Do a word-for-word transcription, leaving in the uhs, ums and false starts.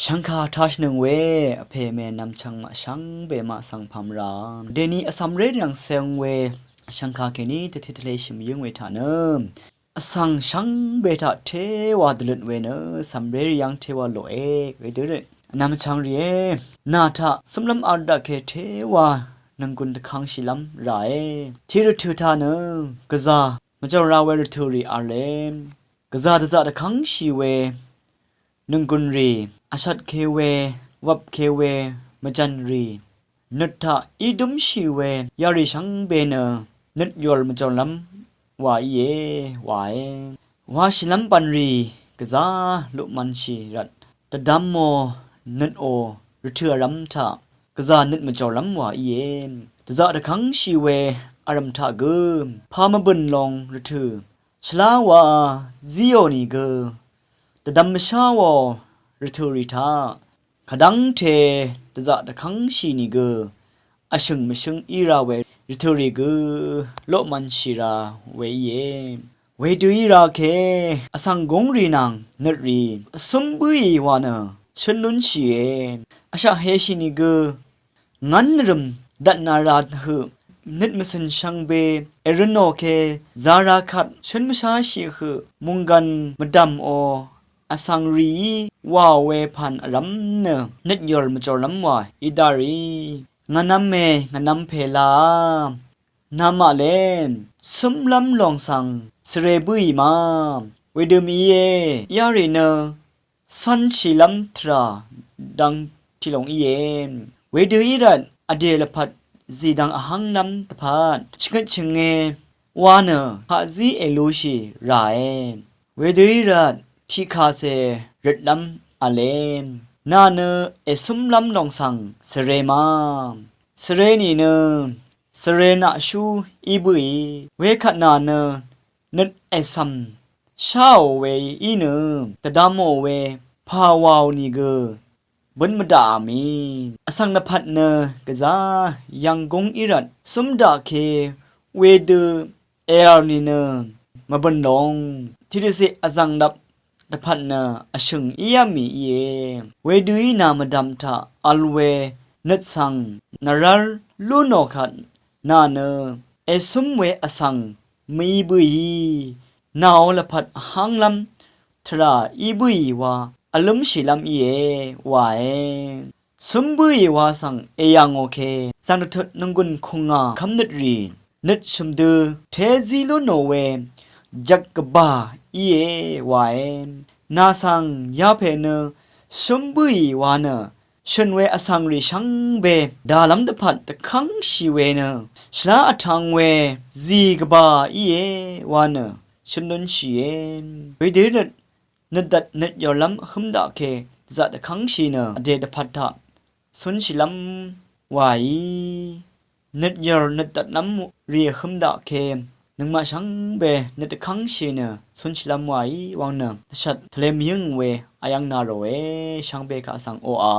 Shvngka tashvnøng we vpè mè nvmchvng maq shvngbe maq svng pamra. Deni vsamré rvng seng we shvngka kèní dvtit tvleshì mvyǿng we taq nø vsvng shvngbe taq téwa dvløt we nø vsamré rvng téwa loqe wedø røt vnvmchvng rìe. Nà taq cǿmlv́m vr daqke téwa nònggùn dvkvngshìlv́m ràe. Tiq rvtø̀ taq nø gvzà mvjv̀ra we rvtø̀ rì v̄le. Gvzà dvzaq dvkv́ngshì we nònggùn rì, vshvtke we, wvpke we mvjv̀n rì, nøt taq í dúmshì we yarì shvngbe nø nøt yòr mvjòrlv́m wa íe wae. Washìlv́m bv̀nrì gvzà luqmvnshì rvt dvdvmò nøtò rvtø̀ vrv́m taq gvzà nøt mvjòrlv́m wa íe. Dvzaq dvkv́ngshì we vrv̀m taq gø pà mvbø̀n long rvtø̀ shvlá wa zíò nìgø dvdvm mvsháò rvtø̀ rì taq kadv́ngte dvzaq dvkv́ngshì nìgø vshø̀ng mvshǿng í ra we rvtø̀ rì gø loqmvnshì ra we íe. Wedø í ra ke vsvng gúng rì nvng nøt rì vcúm bǿì wa nø shǿn lúnshìe. Vshaq heshì nìgø ngv́n nvrø̀m dvtna ra høq nøt mvcø̀n shvngbe èrø̄nò ke zara kvt shǿn mvsháshì høq mònggv̀n mvdv̀mò vsvng rìí wàò we pv̀n vrv́m nø nøt yòr mvjòrlv́m wa í daqrì. Ngvnv̄me ngvnv̄m pè laá namaqle cǿmlv́m lòng svng svre bǿì ma wedø mìíe. Yarì nø cv̄nshìlv́m tvrà dvng tiqlòng íe. Wedø í rvt vdè lvpat zìdvng vhv́nglv́m dvpvt shvngøt shvnge wa nø haqzí èlushì ràe. Wedø í rvt tiqkàcè røtlv́m v̄le. Nà nø ècúmlv́m lòng svng svre ma. Svre nìnø svre naqshú í bǿì. Wekvt nà nø nøt ècv̀m sháò we í nø dvdvmò we pà wàò nìgø bǿn mvdaqà mì. Vsvng lvpat nø gvzà yv̀nggúng í rvt cúm daqke wedø èv̀r nìnø mvbø̀n long tiqdvciq vzv̀nglvp dvpvt nø vshø̀ng í yv́m mì íe. Wedø í nà mvdv̀m taq vl we nøt svng nvrv́l lú nò kvt nà nø ècúm we vsvng mví bǿì. Nàò lvpat vhv́nglv́m tvrà í bǿì wa vlǿmshìlv́m íe wae. Cúm bǿì wa svng èyv̀ngò ke zv̀ng dvtut nònggùn kùngà kv́mnøt rì nøt shø̀m dø té zí lú nò we jvk gvbà íe wae. Nà svng yapè nø cúm bǿì wa nø shø̀n we vsvng rì shvngbe dàlv́m dvpvt dvkv́ngshì we nø shvlá vtv̄ng we zì gvbà íe wa nø shø̀n lúnshìe. Wedø í rvt nøt dvt nøt yòrlv́m vhǿm daqke dvzaq dvkv́ngshì nø vdè dvpvt taq cúnshìlv́m wàí. Nøt yòr nøt dvtlv́m rì vhǿm daqke nøngmaq shvngbe nøt dvkv́ngshì nø cúnshìlv́m wàí wvng nø dvshvt tvle mvyǿng we vyv́ng na ròe shvngbe kaq svng oqà.